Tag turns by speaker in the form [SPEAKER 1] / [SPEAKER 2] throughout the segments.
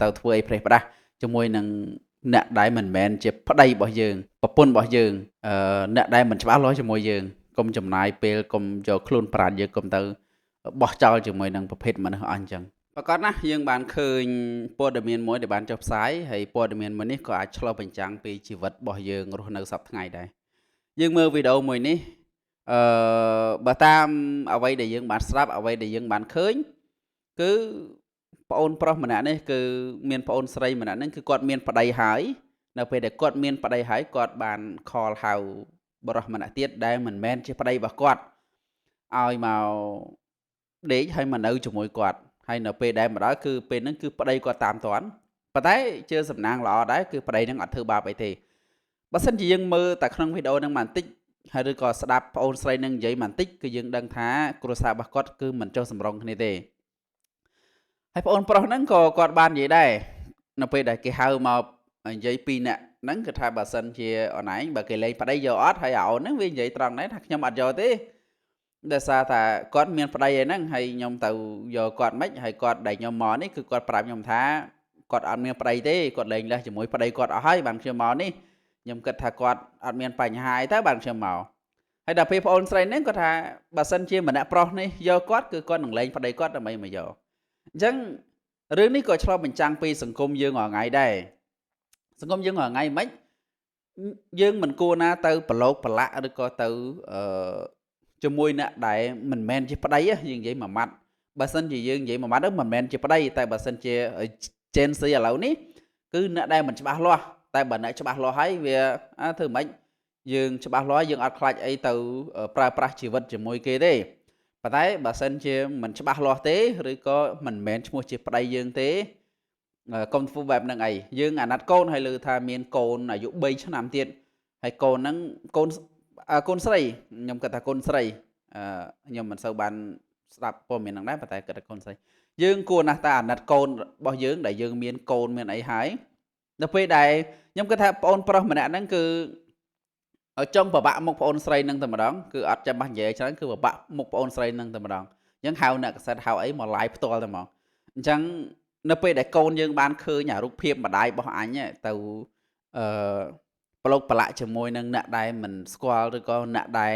[SPEAKER 1] ទៅធ្វើអីប្រេះផ្ដាស់ជាមួយនឹងអ្នកដែលមិនមែនជាប្តីរបស់យើងប្រពន្ធរបស់យើងអ្នកដែលមិនច្បាស់លាស់ជាមួយយើងកុំចំណាយពេលកុំយកខ្លួនប្រាណយើងកុំទៅបោះចោលជាមួយនឹងប្រភេទមនុស្សអស់អញ្ចឹងប្រកាសណាស់យើងបានឃើញព័ត៌មានមួយដែលបានចុះផ្សាយហើយព័ត៌មានមួយនេះក៏អាចឆ្លុះបញ្ចាំងពីជីវិតរបស់យើងរស់នៅសប្តាហ៍ថ្ងៃដែរយើងមើលវីដេអូមួយនេះបើតាមអ្វីដែលយើងបានស្ដាប់អ្វីដែលយើងបានឃើញគឺប្អូនប្រុសម្នាក់នេះគឺមានប្អូនស្រីម្នាក់ហ្នឹងគឺគាត់មានប្តីហើយនៅពេលដែលគាត់មានប្តីហើយគាត់បានខលហៅបុរសម្នាក់ទៀតដែលមិនមែនជាប្តីរបស់គាត់ឲ្យមកដេកហើយមកនៅជាមួយគាត់ហើយនៅពេលដែលមកដល់គឺពេលហ្នឹងគឺប្តីគាត់តាមទាន់ប៉ុន្តែជាសំណាងល្អដែរគឺប្តីហ្នឹងអត់ធ្វើបាបអីទេបើសិនជាយើងមើលតែក្នុងវីដេអូហ្នឹងបន្តិចហើយឬក៏ស្ដាប់ប្អូនស្រីនឹងនិយាយបន្តិចគឺយើងដឹងថាគ្រួសាររបស់គាត់គឺមិនចុះសម្រុងគ្នាទេហើយប្អូនប្រុសហ្នឹងក៏គាត់បាននិយាយដែរនៅពេលដែលគេហៅមកនិយាយពីរនាក់ហ្នឹងគឺថាបើសិនជាអនឯងបើគេលែងប្តីយកអត់ហើយអាអូនហ្នឹងវានិយាយត្រង់ដែរថាខ្ញុំអត់យកទេដោយសារថាគាត់មានប្តីឯហ្នឹងហើយខ្ញុំទៅយកគាត់មិនហើយគាត់ដែលខ្ញុំមកនេះគឺគាត់ប្រាប់ខ្ញុំថាគាត់អត់មានប្តីទេគាត់លែងលះជាមួយប្តីគាត់អស់ហើយបានខ្ញុំមកនេះខ្ញុំគិតថាគាត់អត់មានបញ្ហាអីទៅបានខ្ញុំមកហើយដល់ពេលប្អូនស្រីហ្នឹងគាត់ថាបើសិនជាម្នាក់ប្រុសនេះយកគាត់គឺគាត់នឹងលែងប្តីគាត់ដើម្បីមកយកអញ្ចឹងរឿងនេះក៏ឆ្លុះបញ្ចាំងពីសង្គមយើងរាល់ថ្ងៃដែរសង្គមយើងរាល់ថ្ងៃមិនយើងមិនគួរណាទៅប្រឡូកប្រឡាក់ឬក៏ទៅជាមួយអ្នកដែលមិនមែនជាប្តីយើងនិយាយមួយម៉ាត់បើសិនជាយើងនិយាយមួយម៉ាត់ទៅមិនមែនជាប្តីតែបើសិនជា Gen Z ឥឡូវនេះគឺអ្នកដែលមិនច្បាស់លាស់តែបើអ្នកច្បាស់លាស់ហើយវាធ្វើម៉េចយើងច្បាស់លាស់យើងអត់ខ្លាចអីទៅប្រើប្រាស់ជីវិតជាមួយគេទេប៉ុន្តែបើសិនជាមិនច្បាស់លាស់ទេឬក៏មិនមែនឈ្មោះជាប្តីយើងទេកុំធ្វើបែបហ្នឹងអីយើងអាណិតកូនហើយលើថាមានកូនអាយុ3ឆ្នាំទៀតហើយកូនហ្នឹងកូនស្រីខ្ញុំគិតថាកូនស្រីខ្ញុំមិនសូវបានស្ដាប់ព័ត៌មានហ្នឹងដែរប៉ុន្តែគិតថាកូនស្រីយើងគួរណាស់តែអាណិតកូនរបស់យើងដែលយើងមានកូនមានអីហើយនៅពេលដែលខ្ញុំគិតថាប្អូនប្រុសម្នាក់ហ្នឹងគឺចង់ប្របាក់មុខប្អូនស្រីនឹងតែម្ដងគឺអត់ចាំបាច់និយាយច្រើនគឺប្របាក់មុខប្អូនស្រីនឹងតែម្ដងអញ្ចឹងហៅអ្នកកសិតហៅអីមក live ផ្ទាល់តែហ្មងអញ្ចឹងនៅពេលដែលកូនយើងបានឃើញអារូបភាពម្ដាយរបស់អញទៅប្រឡូកប្រឡាក់ជាមួយនឹងអ្នកដែលមិនស្គាល់ឬក៏អ្នកដែល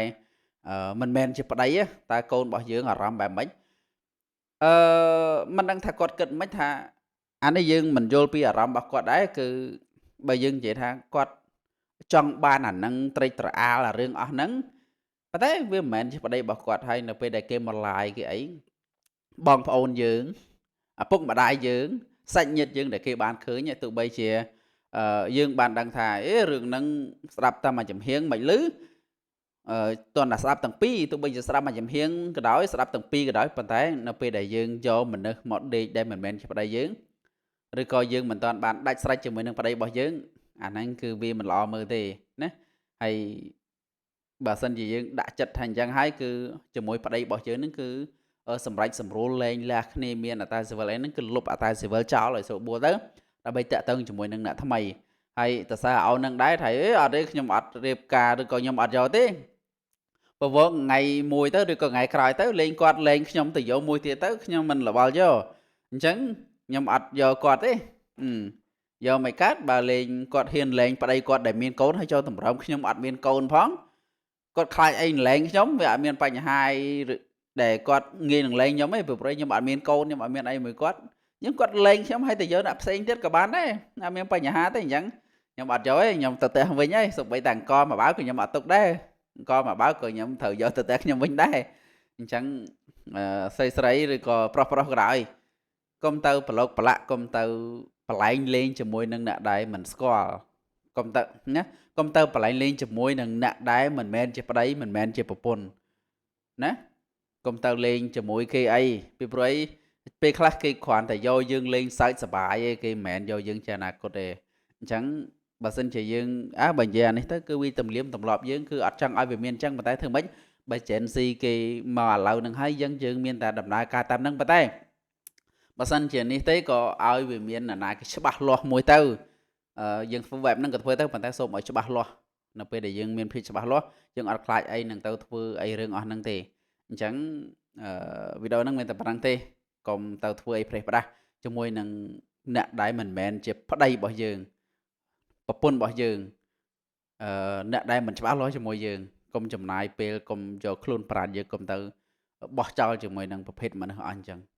[SPEAKER 1] មិនមែនជាប្តីតើកូនរបស់យើងអារម្មណ៍បែបម៉េចមិនដឹងថាគាត់គិតមិនថាអានេះយើងមិនយល់ពីអារម្មណ៍របស់គាត់ដែរគឺបើយើងនិយាយថាគាត់ចង់បានអានឹងត្រេកត្រអាលអារឿងអស់ហ្នឹងប៉ុន្តែវាមិនមែនជាប្តីរបស់គាត់ហើយនៅពេលដែលគេមកឡាយគេអីបងប្អូនយើងឪពុកម្ដាយយើងសាច់ញាតិយើងដែលគេបានឃើញទោះបីជាយើងបានដឹងថាអេរឿងហ្នឹងស្ដាប់តាមមួយចំហៀងមិនលឺតើស្ដាប់ទាំងពីរទោះបីជាស្ដាប់មួយចំហៀងក៏ដោយស្ដាប់ទាំងពីរក៏ដោយប៉ុន្តែនៅពេលដែលយើងយកមនុស្សមកដេកដែលមិនមែនជាប្តីយើងឬក៏យើងមិនទាន់បានដាច់ស្រេចជាមួយនឹងប្តីរបស់យើងអាហ្នឹងគឺវាមិនល្អមើលទេណាហើយបើសិនជាយើងដាក់ចិត្តថាអញ្ចឹងហើយគឺជាមួយប្តីរបស់យើងហ្នឹងគឺសម្រេចសម្រួលលែងលះគ្នាមានអតាស៊ីវិលអីហ្នឹងគឺលុបអតាស៊ីវិលចោលឲ្យស្រួលបួលទៅដើម្បីតាក់ទងជាមួយនឹងអ្នកថ្មីហើយតើសារអូននឹងដែរថាអេអត់ទេខ្ញុំអត់រៀបការឬក៏ខ្ញុំអត់យកទេប្រវងថ្ងៃមួយទៅឬក៏ថ្ងៃក្រោយទៅលេងគាត់លេងខ្ញុំទៅយកមួយទៀតទៅខ្ញុំមិនលវល់យកអញ្ចឹងខ្ញុំអត់យកគាត់ទេយកមិនកើតបើលេងគាត់ហ៊ានលេងប្តីគាត់ដែលមានកូនហើយចូលតម្រឹមខ្ញុំអត់មានកូនផងគាត់ខ្លាចអីលេងខ្ញុំវាអត់មានបញ្ហាដែលគាត់ងាយនឹងលេងខ្ញុំទេព្រោះខ្ញុំអត់មានកូនខ្ញុំអត់មានអីមួយគាត់អញ្ចឹងគាត់លេងខ្ញុំហើយទៅយកអ្នកផ្សេងទៀតក៏បានដែរអត់មានបញ្ហាទេអញ្ចឹងខ្ញុំអត់យកទេខ្ញុំទៅផ្ទះវិញហើយសូម្បីតែអង្គមួយបាវក៏ខ្ញុំអត់ទុកដែរអង្គមួយបាវក៏ខ្ញុំត្រូវយកទៅផ្ទះខ្ញុំវិញដែរអញ្ចឹងស្រីស្រីឬក៏ប្រុសប្រុសក៏ដោយកុំទៅប្រឡូកប្រឡាក់កុំទៅបលែងលេងជាមួយនឹងអ្នកដែលមិនស្គាល់កុំទៅណាកុំទៅបលែងលេងជាមួយនឹងអ្នកដែលមិនមែនជាប្តីមិនមែនជាប្រពន្ធណាកុំទៅលេងជាមួយគេអីពីព្រោះអីពេលខ្លះគេគ្រាន់តែយកយើងលេងសើចសប្បាយឯងគេមិនមែនយកយើងជាអនាគតទេអញ្ចឹងបើសិនជាយើងបើនិយាយអានេះទៅគឺវាទំលៀមទម្លាប់យើងគឺអត់ចង់ឲ្យវាមានអញ្ចឹងប៉ុន្តែធ្វើម៉េចបើ Gen Z គេមកឥឡូវហ្នឹងហើយយើងមានតែដំណើរការតាមហ្នឹងប៉ុន្តែបើសិនជានេះទេក៏ឲ្យវាមានអាណាគេច្បាស់លាស់មួយទៅយើងធ្វើបែបហ្នឹងក៏ធ្វើទៅប៉ុន្តែសូមឲ្យច្បាស់លាស់នៅពេលដែលយើងមានភាពច្បាស់លាស់យើងអត់ខ្លាចអីនឹងទៅធ្វើអីរឿងអស់ហ្នឹងទេអញ្ចឹងវីដេអូហ្នឹងមានតែប៉ុណ្្នឹងទេកុំទៅធ្វើអីប្រេះផ្ដាស់ជាមួយនឹង អ្នកដែលមិនមែនជាប្តីរបស់យើងប្រពន្ធរបស់យើងអឺអ្នកដែលមិនច្បាស់លាស់ជាមួយយើងកុំចំណាយពេលកុំយកខ្លួនប្រាណយើងកុំទៅបោះចោលជាមួយនឹងប្រភេទមនុស្សអស់អញ្ចឹង។